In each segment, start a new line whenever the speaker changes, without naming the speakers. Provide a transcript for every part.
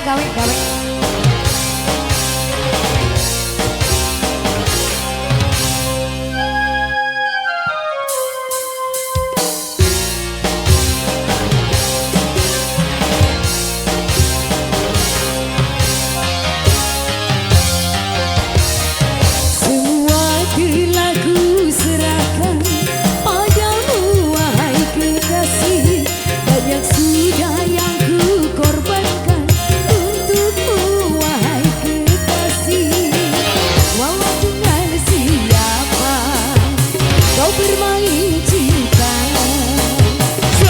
Gawe gawe.
Semua telah ku serahkan padamu wahai kekasih. Banyak sudah yang ku korbankan untukmu wahai kekasih. Walau dengan siapa kau bermain cinta,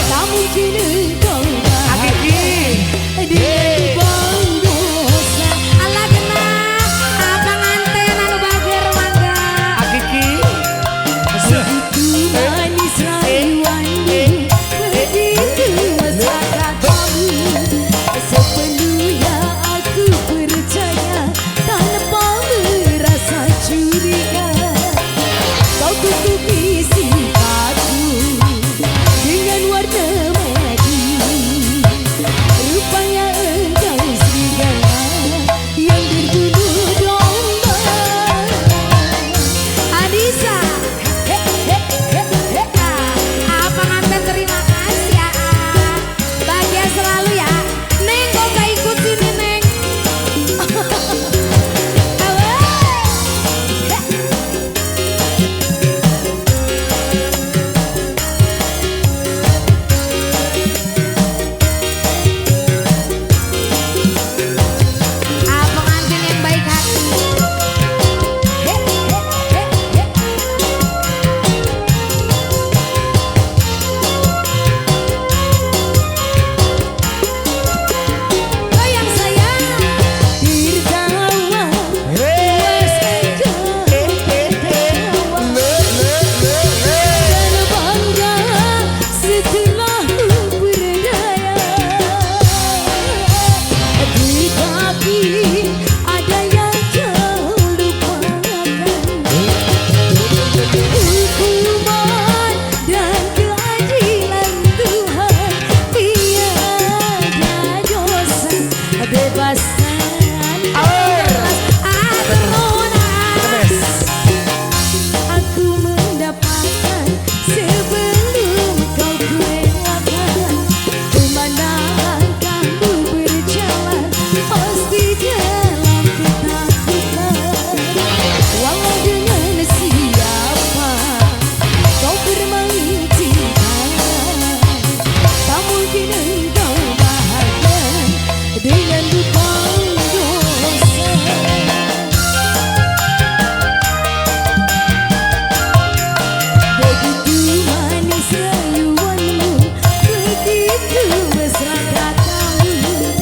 tak mungkin engkau bahagia dengan lubang dosa.
Alah kena abang anten anu bager mangga.
Akiki.
Begitu manis rayuanmu, begitu mesra katamu. Sepenuhnya aku percaya tanpa merasa curiga. Kau tutupi sifatku dengan warna madu. Rupanya engkau serigala yang berbulu domba.
Anissa. Abang anten terima kasih ya. Bahagia selalu ya. Neng kok gak ikut sini Neng. Abang anten yang baik hati. He, he, he, he. Goyang sayang.
Tertawa, puas engkau tertawa.
Le le le le.
Dan bangga setelah ku berdaya. Tetapi ada yang kau lupakan, hukuman dan keadilan Tuhan. Tiada dosa bebaskan
Atrona.
Aku mendapatkan sebelum kau kurelakan. Kemana langkahmu berjalan pasti dalam ketakutan. Walau dengan siapa kau bermain cinta, tak mungkin engkau bahagia dengan lubang dosa. Begitu manis rayuanmu, begitu mesra katamu.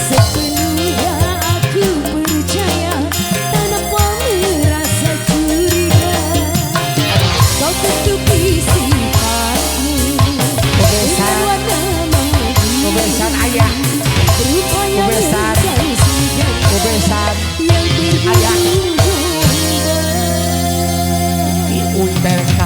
Sepenuhnya aku percaya tanpa merasa curiga. Kau tutupi sifatmu dengan warna madu.
Kebesan ayah.
Rupanya
Kebesan.
engkau serigala
Kebesan.
yang berbulu domba.
Unter.